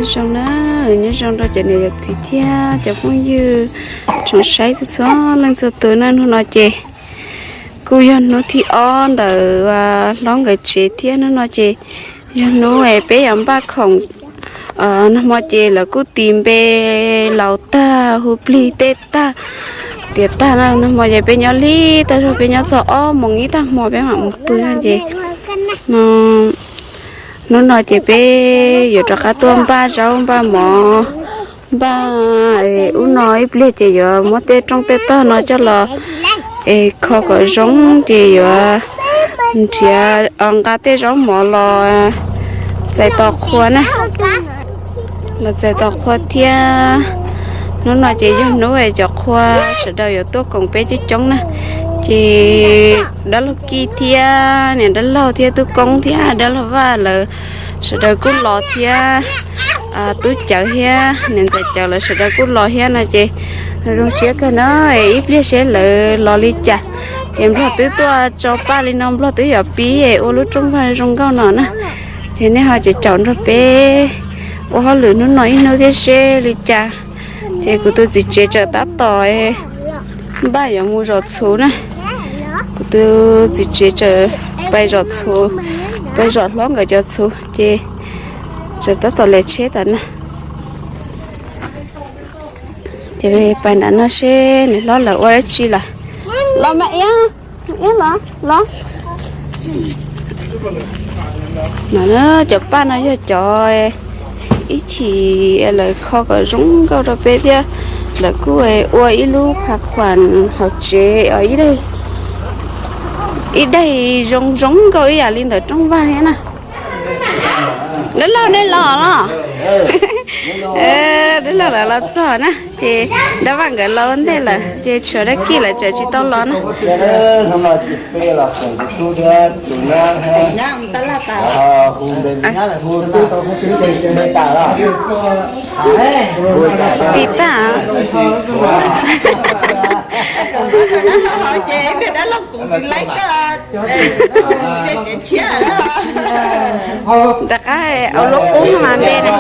Zoo na, nyob zoo rau cov niam cov txiv thiab cov phooj ywg tsoom saib txhua txhua leej txhua tus na. Hnub no ces kuj yog hnub thib ob ntawm hlob nkawd tsev thiab. Hnub no ces yog hnub peb yuav npaj khoom. Nag hmo ces lawv kuj tis npe laus tag, hu plig tej tag, tiav tag na. Nag hmo ces peb nyob lig tag zog, peb nyob txog ob moos ib tag hmo peb mam mus pw na ces hnub no ces peb yuav rov qab tuaj npaj zaub npaj mov, npaj ub no ib pliag ces yuav muab tej rooj tej tog no coj los es kho kom zoo ces yuav nrhiav nqa tej zaub mov los txais tos qhua na, los txais tos qhua thiab. Hnub no ces yog hnub es cov qhua sawv daws yuav tuaj koom peb coob coob na. Ces dab laug Kij thiab niam dab laug thiab tub Koob thiab dab laug Vaj lawv sawv daws kuj los thiab, tub Cawv thiab niam ntxawm Cawv lawv sawv daws kuj los thiab no ces zoo siab kawg na. Ib pliag seb lawv los li cas. Ces Nplog twb tuaj tso paj li no, Nplog twb yuav pib ua lub rooj vag zoo nkauj no na. Ces nej ho caum caum nrog peb ua hauj lwm hnub no ib hnub thiab seb li cas. Ces kuv tus txiv tsev tseem tab tom npaj yuav mus zom txhuv na. Kuv tus txiv tsev tseem pais zom txhuv, pais zom hlob nkawd cov txhuv ces tseem tab tom le tsheb tas na. Ces pais nram no seb niam hlob lawv ua dab tsi lawm. Los mas Iab, Iab los los. No cov paj no yog cov ib chim lawv kho kom zoo nkauj rau peb thiab. Lawv kuj ua ib lub phav khuam hauv tsev, ib daim zoo zoo nkauj ib yam li ntawm rooj vag thiab na. Dab laug nej los los? Dab laug lawv los txog na, ces dab vaj nkawd los ua ntej lawm, ces tshuav dab Kij lawv tseem tsis tau los na. Tiv tag. Rov qab au lub qub mas npe na.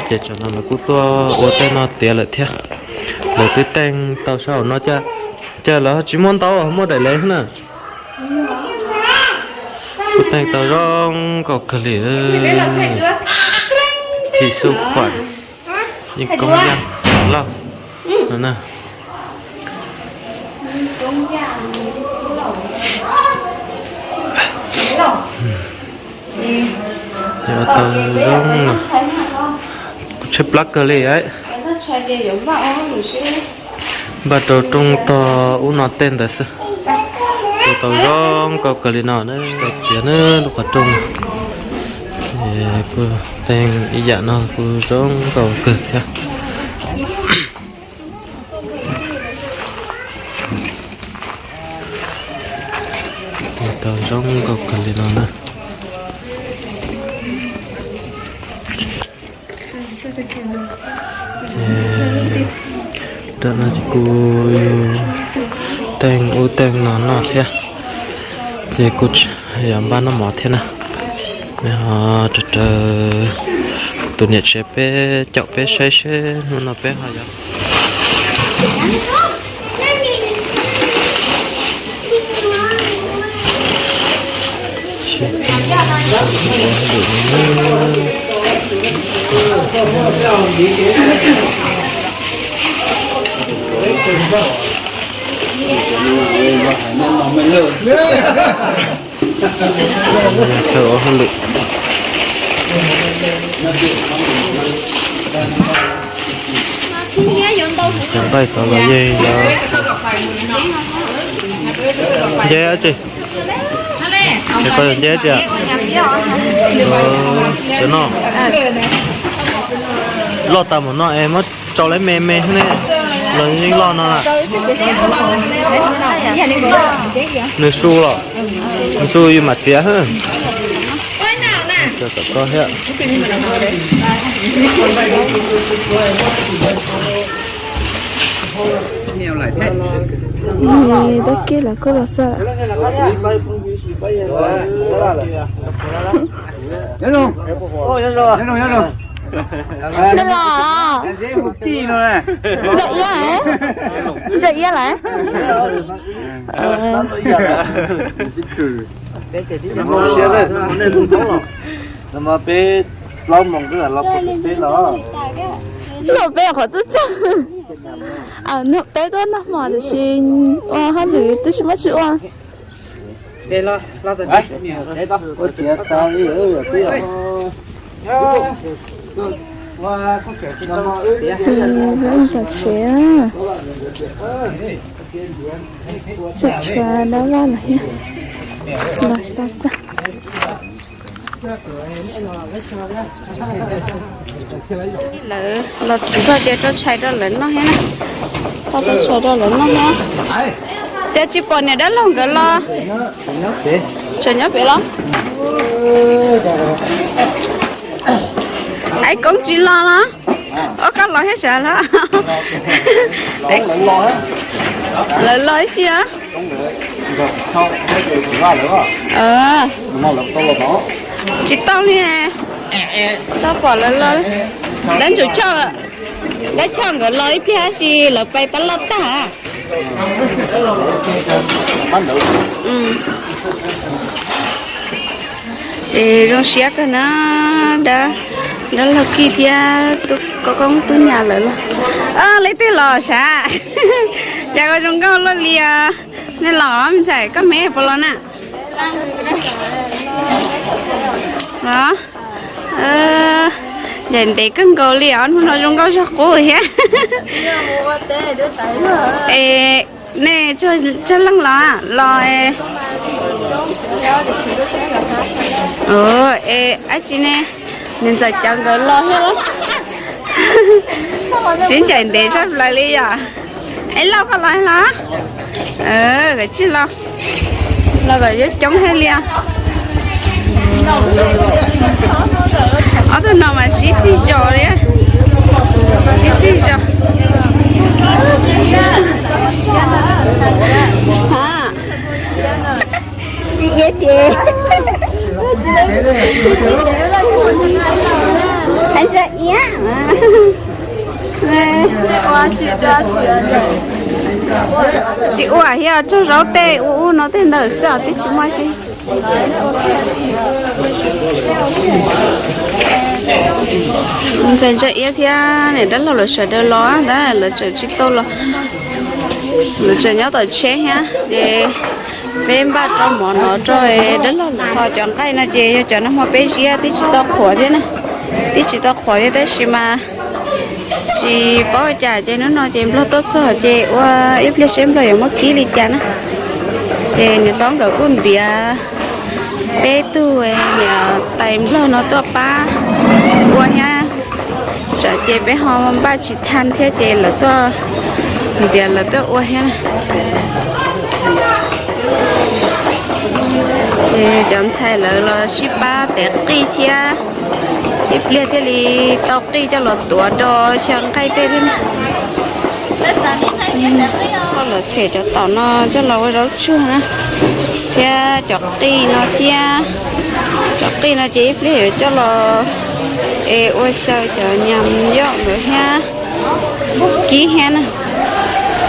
Ces tsam no lawv kuj tuaj ua tej no tiav lawm thiab. Lawv twb teej tau sab hauv no cas, cas lawv tsis muaj ntau, muaj daim le na. Kuj teej tau zoo nkauj kawg li. Kij xub khuam, yeej koob yaj loj no na. Tau zoo, kuj tshaib plab kawg li. Npaj rau rooj tog ub no tej ntawd xwb. Kuj tau zoo nkauj kawg li no na, tiav na lub qhov rooj. Kuj teej ib yam no kuj zoo nkauj kawg thiab. Tau zoo nkauj kawg li no na. Ces kuj teej ub teej no noj thiab. Ces kuj yuav npaj noj mov thiab na. Nws ho raws raws tus niam tsev peb caum peb saib seb hnub no peb ho yuav Thawj ua hauj lwm. Cov nqaij tod los yeej yog, nce dab tsi? Nce dab tsi? Sawv no loj tas mus no es muab tsau lawv me me ne, los yeej loj no lawm. Nws su los, nws su yus mam txiav xwb. Rau tom koj thiab. Tab kis los kuj los xwb. Nyob zoo, nyob zoo, nyob zoo. Nyob los. Ntsa iab, ntsa iab lawm. Peb plaub moos los peb los. Nug peb qhov twb txog. Nug peb tuaj noj hmo tiam sis ua hauj lwm twb tsis muaj tsis ua. Tom tsev, tshuav dab vaj los thiab, los xav txog. Lawv los txog ces rau tshais rau lawv noj thiab na. Tau rau tshais rau lawv noj thiab. Cas tsis pom niam dab laug nkawd los? Tseem nyob pem los? Ais koob tsis los los? Ua koj los thiab sav los? Lawv los ib si os. Tsis tau li. Tau pom lawv los. Dab ntsuas choj, dab choj nkawd los ib pliag tab sis lawv pais tab laj tag. Ces zoo siab kawg na, dab, dab laug Kij thiab tub koob tub nyab lawv los. Leej twg los sav? Cas koj zoo nkauj luaj li os. Nej los me ntxhais, koj me puas los na? Los, ncaim ntev kawg nkaus li os, hnub no zoo nkauj zog qub thiab. Es nej tsawg leej los los? Es dab tsi ne, niam ntxawm cawv nkawd los thiab los? Sib ncaim ntev tshaj plaws li yom. Es Lauj koj los los? Koj tsis los, los kom coob coob thiaj li. Ob tug no mas sib txig zos li, sib txig zos. Ntsa iab. Tsis ua thiab, tsaug zog tej ua ub no tej ntawm xwb os, twb tsis muaj si. Ntxhais ntsa iab thiab niam dab laug lawv sawv daws los ntag, lawv tseem tsis tau los, lawv tseem nyob tom tsheb thiab ces peb npaj rau mov no rau dab laug lawv. Ho cov nqaij no ces yog cov nag hmo peb ziab, twb tsis tau qhuav thiab na, twb tsis tau qhuav thiab tab sis mas tsis paub ua cas ces hnub no ces nplog tuaj txog ces ua ib pliag seb nplog yuav muab kib li cas na. Ces niam hlob nkawd kuj ntiav peb tug niam tais nplog no tuaj pab ua thiab, tsam ces peb ho npaj tsis thaj thiab ces lawv tuaj ntiav lawv tuaj ua thiab na. Ces cov ntxhais lawv los sib pab tev qij thiab, ib pliag thiaj li tau qij coj los tuav rau xyaw nqaij tej thiab. Koj los txhem cov taum no coj los ua zaub tsuag na, thiab cov qij no thiab. Cov qij no ces ib pliag yuav coj los es ua xyaw cov nyam yoj nkawd thiab, kib thiab na.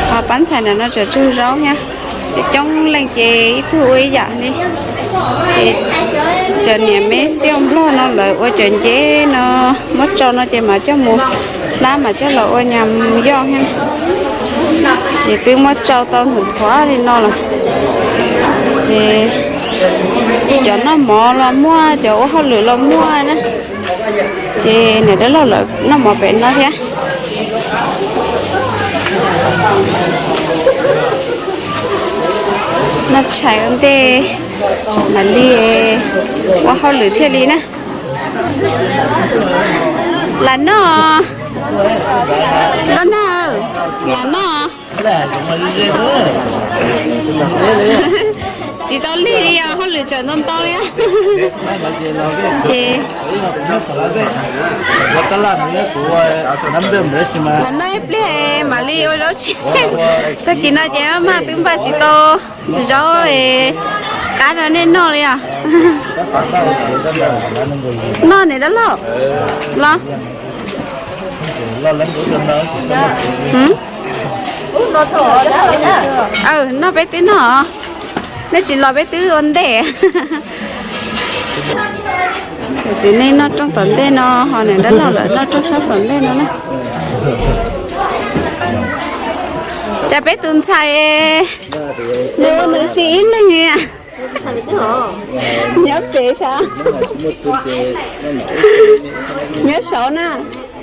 Ho pab ntxhais ntawm no tseem tsawg zaub thiab, coob leej ces ib tug ua ib yam li. Ces cov niam me xiaj nplog no lawv ua cov nceb no muab tsau no ces mas coj mus hlab mas coj los ua nyam yoj thiab. Ces twb muab tsau tau nthuav li no lawm. Ces cov noj mov los muaj, cov ua hauj lwm los muaj na. Ces niam dab laug lawv noj mov pem no thiab. Noj tshais ua ntej mam li ua hauj lwm thiaj li na. Lam noj, koj noj, lam noj. Tsis tau lig li os, hauj lwm tseem ntau ntau li. Ces los noj ib pliag mam li ua zaub tshiab. Tag kis no ces maj twb npaj tsis tau zaub qab rau nej noj li os. Noj niam dab laug los. Noj peb twb noj, nej tsis los peb twb ua ntej. Txiv neej noj rooj tom ntej no, ho niam dab laug lawv noj rooj sab tom ntej no na. Cas peb tus ntxhais nws ua nws si ib leeg, nyob pem sav, nyob saud na,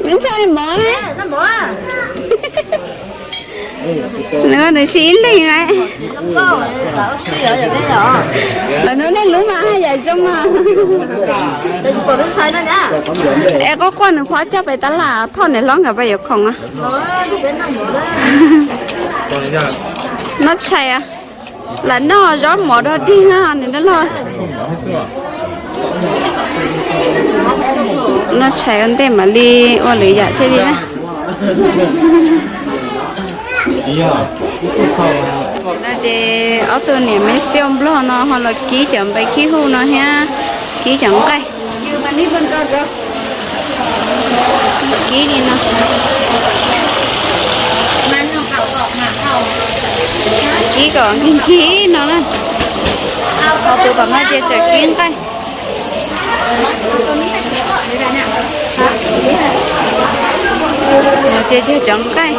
me ntxhais mov. Nws ua nws si ib leeg. Lawv hnub nej lub mas haj yam zoo mas. Es quaj quaj nws qhuav coj pem tab laj thoj niam hlob nkawd pab yuav khoom. Noj tshais, lam noj zaub mov dog dig na niam dab laug. Noj tshais ua ntej mam li ua lwm yam thiaj li na. No ces ob tug niam me xiaj nplog no ho los kib cov npais khib hu no thiab, kib cov nqaij. Kib li no. Kib kom nkig nkig no na. Ho tus tom no ces tseem kib nqaij. Ces cog cov nqaij.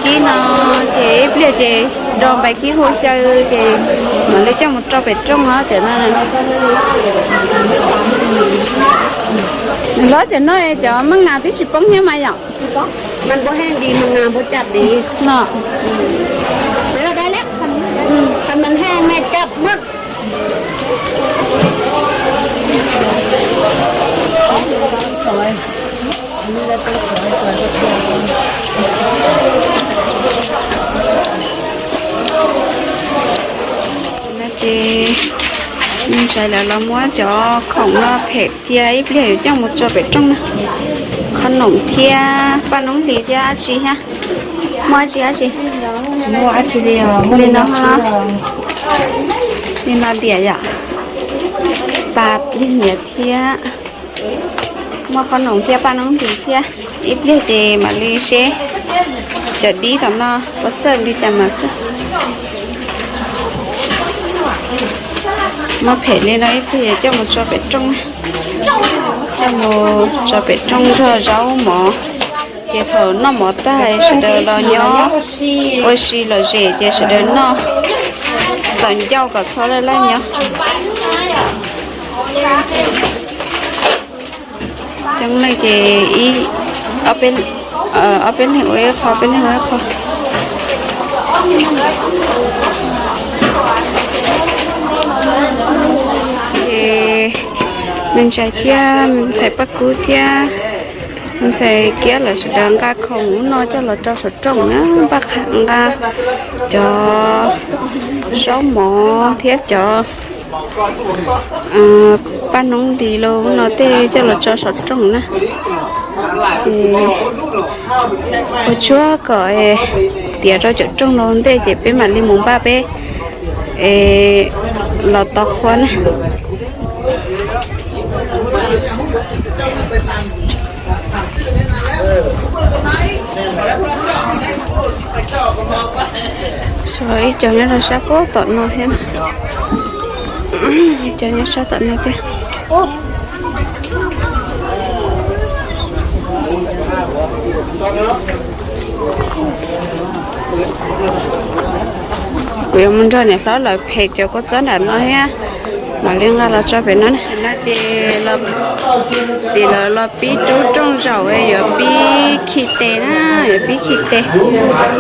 Kib no ces ib pliag ces do npais kib hu xyaw ces mam li coj mus rau pem rooj os cov no. Nws hlob cov no cov maj nas twb tsis poob thiab mas yom. No. No ces me ntxhais lawv los muab cov khoom no phem cia ib pliag yuav coj mus tso pem rooj na. Qhov noom thiab paj noob hlis thiab dab tsi thiab. Muaj dab tsi dab tsi? Li no, li no diam yom. Pas lig niam thiab. Muaj qhov noom thiab paj noob hlis thiab. Ib pliag ces mam li seb cov dib tom no puas xwb li cas mas xwb. Muab phem li no ib pliag coj mus tso pem rooj, coj mus tso pem rooj nrog zaub mov. Ces thaum noj mov tag sawv daws los nyob ua si lom zem ces sawv daws noj txaus ncauj kom txhob laj laj nyob. Coob leej ces ib, ob peb leeg ua ib qho, peb leeg ua ib qho. Ces me ntxhais thiab me ntxhais Paj Kub thiab me ntxhais Kiab lawv sawv daws nqa khoom no coj los rau saum rooj na, nqa cov zaub mov thiab cov paj noob hlis los no tej coj los tso saum rooj na. Ua tsuag kom tiav rau cov rooj no ntej ces peb mam li mus npaj peb los tos qhua na. Ib co nyob rau sab pem tom no thiab. Ib co nyob sab tom no thiab. Kuv yuav mus nrog niam hlob lawv phem cov kua txob nram no thiab. Mam li nqa los tso pem no na. No ces txiv lawv los pib rub rooj zaum, yuav pib khi tes na, yuav pib khi tes.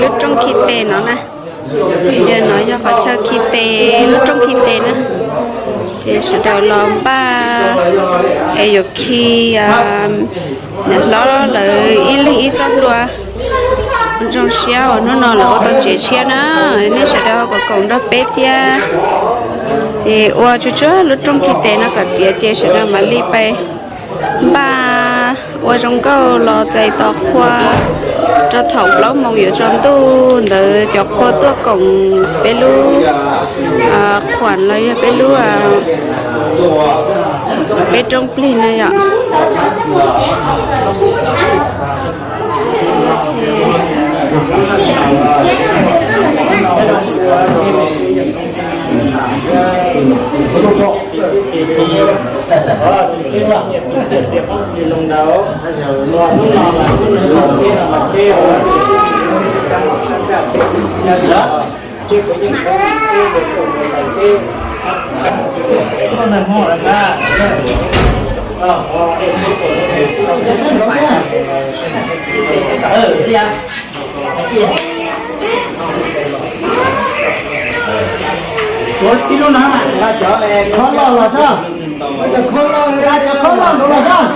Lub rooj khi tes no na, yog no yog qhov chaw khi tes, lub rooj khi tes na. Ces sawv daws los npaj es yuav khi niam hlob lawv ib leeg ib txoj hlua. Zoo siab uas hnub no lawv ua tau tsev tshiab na, nej sawv daws ho koom koom nrog peb thiab. Ces ua tsuag tsuag lub rooj khi tes no kom tiav ces sawv daws mam li pais npaj ua zoo nkauj los txais tos qhua rau thaum plaub moos yuav tsaus ntuj ntawd cov qhua tuaj koom peb lub khuam los yog peb lub, peb rooj plig no yom. Ib lub no cov khob loj los sab, cov khob loj, cov khob loj los sab.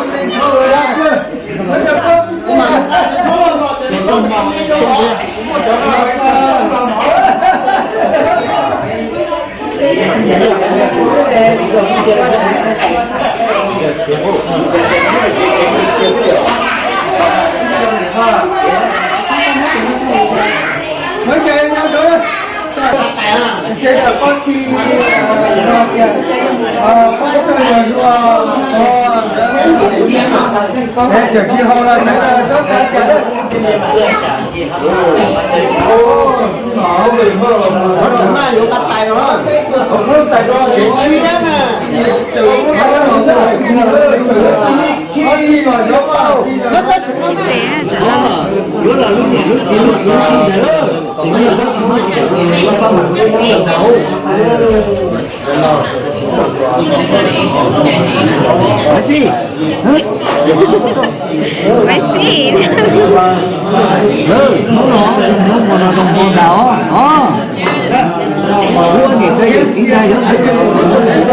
Tseem tsis haus los sawv daws txhob xav cas lawm. Qhov tseem maj yuav nqa tais los, tseem tshiab na, tseem, tseem, tseem, Maiv Xis, Maiv Xis, hnub no, hnub no zoo nkauj ntag os. Ua niam tais yawm txiv ntag, yuav Ces tsev los khi thiab.